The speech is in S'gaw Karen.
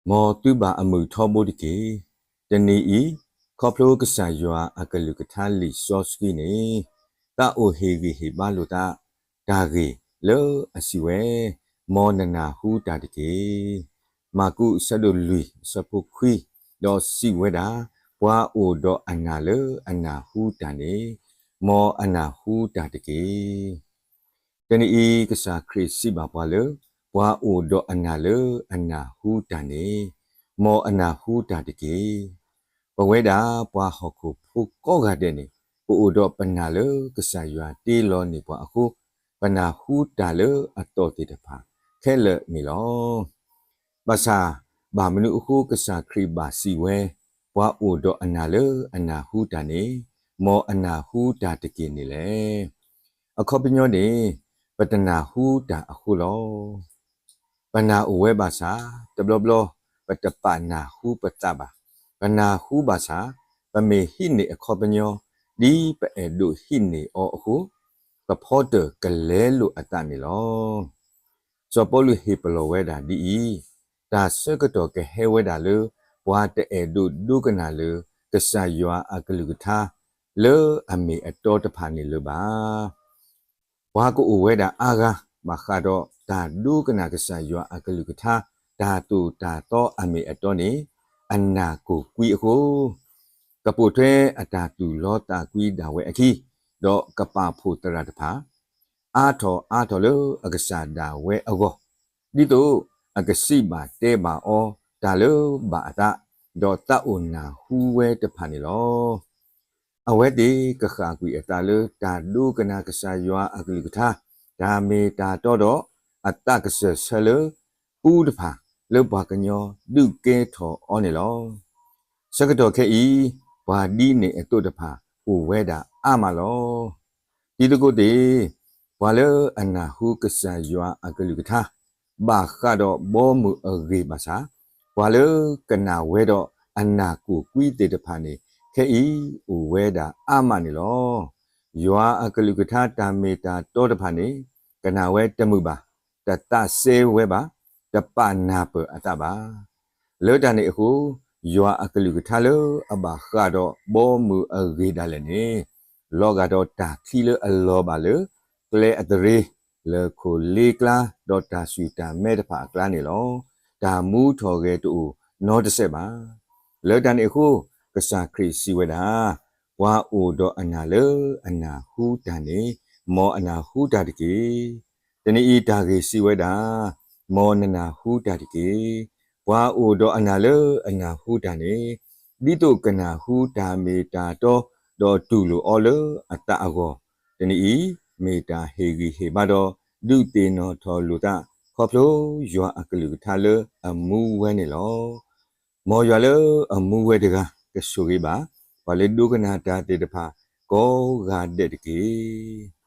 မ်သုဘၣ်အမုာ်ထီဘိတက့ၢ်. တနံၤအံၤ, ခီဖျိကစၢ်ယွၤအကလုၢ်ကထါလံာ်စီဆှံန့ၣ်, သးအိၣ်ဟ့ၣ်ဂံၢ်ဟ့ၣ်ဘါလိာ်သး တၢ်ဂ့ၢ်လၢအစံးဝဲ, မ်နနၢ်ဟူတၢ်တက့ၢ်. မၢ်ကူးအဆၢဒိၣ်လွံၢ်အဆၢဖိခွံ, ဒီးစံးဝဲဒၣ်, ပှၤအိၣ်ဒီးအနၢ်လၢအနၢ်ဟူတၢ်န့ၣ်, မ်အနၢ်ဟူတၢ်တက့ၢ်. တနံၤအံၤကစၢ်ခရံာ်စံးဘၣ်ပှၤလၢ ပှၤအိၣ်ဒီးအနၢ်လၢအနၢ်ဟူတၢ်န့ၣ်, မ်အနၢ်ဟူတၢ်တက့ၢ်. ပဝဲဒၣ်ပှၤဟီၣ်ခိၣ်ဖိကိးဂၤဒဲးန့ၣ်, ပအိၣ်ဒီးပနၢ်လၢကစၢ်ယွၤတ့လီၤန့ၢ်ပှၤအဃိ, ပနၢ်ဟူတၢ်လၢအသီၣ်သ့ၣ်တဖၣ်ခဲလၢာ်န့ၣ်လီၤ. ဘၣ်ဆၣ်, ဘၣ်မနုၤအဃိကစၢ်ခရံာ်ဘၣ်စံးဝဲ, ပှၤအိၣ်ဒီးအနၢ်လၢအနၢ်ဟူတၢ်န့ၣ်, မ်အနၢ်ဟူတၢ်တက့ၢ်န့ၣ်လဲၣ်. အခီပညီန့ၣ်, ပတနၢ်ဟူတၢ်အဃိလီၤ. ပနၢ်အိၣ်ဝဲဘၣ်ဆၣ်, တဘျီဘျီပတပာ်နၢ်ဟူပသးဘၣ်. ပနၢ်ဟူဘၣ်ဆၣ်, ပမ့ၢ်ဟံးန့ၢ်အခီပညီ ဒ်ပအဲၣ်ဒိးဟံးန့ၢ်အီၤအဃိ, ပဖီတၢၣ်ကလဲလိာ်အသးန့ၣ်လီၤ. စီၤပီလူးဟ့ၣ်ပလီၢ်ဝဲဒၣ်ဒ်အံၤ, တၢ်ဆၢကတီၢ်ကဟဲဝဲဒၣ်လၢ ပှၤတအဲၣ်ဒိးဒိကနၣ်လၢ ကစၢ်ယွၤအကလုၢ်ကထါ လၢအမ့ၢ်အတီတဖၣ်န့ၣ်လၢၤဘၣ်. ပှၤကအိၣ်ဝဲဒၣ်အါဂၤ ဘၣ်ဃးဒီးတၢ်ဒိကနၣ်ကစၢ်ယွၤအကလုၢ်ကထါ တၢ်သိၣ်တၢ်သီအမ့ၢ်အတီန့ၣ် အနၢ်ကိၢ်ကွံအဃိ, ကပိာ်ထွဲအတၢ်သူၣ်လီသးကွံဒၣ်ဝဲအခံ, ဒီးကပာ်ဖှိၣ်သရၣ်တဖၣ် အါထီၣ်အါထီၣ်လၢအကစၢ်ဒၣ်ဝဲအဂီၢ်, ဒ်သိးအကစံးဘၣ်တဲဘၣ်အီၤတၢ်လၢဘၣ်အသး, ဒီးသးအိၣ်နၢ်ဟူဝဲတဖၣ်န့ၣ်လီၤ. အဝဲသ့ၣ်ကဃၣ်ကွံာ်အသးလၢတၢ်ဒိကနၣ်ကစၢ်ယွၤအကလုၢ်ကထါ, တၢ်မ့ၢ်တၢ်တီဒီး အသးကစၢၢ်ဆၢလၢ ပူတဖၣ်လၢပှၤကညီဒုးကဲထီၣ်အီၤန့ၣ်လီၤ. ဆၢကတီၢ်ခဲအံၤ, ပှၤဒ်န့ၣ်အသိးတဖၣ်အိၣ်ဝဲဒၣ်အါမးလီၤ. တံၤသကိးသ့ၣ်, ပှၤလၢအနၢ်ဟူကစၢ်ယွၤအကလုၢ်ကထါ ဘၣ်ဃးဒီးဘီမုၢ်အဂ့ၢ်ဘၣ်ဆၣ်, ပှၤလၢကနၣ်ဝဲဒီးအနၢ်ကိၢ်ကွံသ့ၣ်တဖၣ်န့ၣ် ခဲအံၤအိၣ်ဝဲဒၣ်အါမးန့ၣ်လီၤ. ယွၤအကလုၢ်ကထါတၢ်မ့ၢ်တၢ်တီတဖၣ်န့ၣ် ကနၣ်ဝဲတမုာ်ဘၣ်, တသးစဲဝဲဘၣ်, တပာ်နၢ်ပၢၢ်အသးဘၣ်. လၢတၢ်န့ၣ်အဃိ, ယွၤအကလုၢ်ကထါလၢအဘၣ်ဃးဒီးဘီမုၢ်အဂ့ၢ်ဒၣ်လဲာ်န့ၣ်, လီၤဂာ်ဒီးတၢ်ချံလၢအလီၤဘၣ်လၢ ကျဲအသရ့, လၢၢ်ခိၣ်လ့ကျါ, ဒီးတၢ်ဆူၣ်တၢ်မဲတဖၣ်အကျါန့ၣ်လီၤ. တၢ်မူထီၣ်ဂဲၤတအိၣ်နီတစဲးဘၣ်. လၢတၢ်န့ၣ်အဃိ, ကစၢ်ခရံာ်စံးဝဲဒၣ်, ပှၤအိၣ်ဒီးအနၢ်လၢအနၢ်ဟူတၢ်န့ၣ်, မ်အနၢ်ဟူတၢ်တက့ၢ်. တနံၤအံၤတၢ်ဂ့ၢ်စံးဝဲဒၣ်, မ်နနၢ်ဟူတၢ်တက့ၢ်. ပှၤအိၣ်ဒီးအနၢ်လၢအနၢ်ဟူတၢ်န့ၣ်, ဒ်သိးကနၢ်ဟူတၢ်မ့ၢ်တၢ်တီ, ဒီးတူၢ်လိာ်အီၤလၢအသးအဂီၢ်, တနံၤအံၤ မ့ၢ်တၢ်ဟ့ၣ်ဂံၢ်ဟ့ၣ်ဘါဒီးဒုးသ့ၣ်နီၣ်ထီၣ်လိာ်သး ခီဖျိယွၤအကလုၢ်ကထါလၢအမူဝဲန့ၣ်လီၤ. မ်ယွၤလၢအမူဝဲတဂၤကဆိၣ်ဂ့ၤဘၣ် ပှၤလၢဒိကနၣ်တၢ်သ့ၣ်တဖၣ်ကိးဂၤဒဲးတက့ၢ်.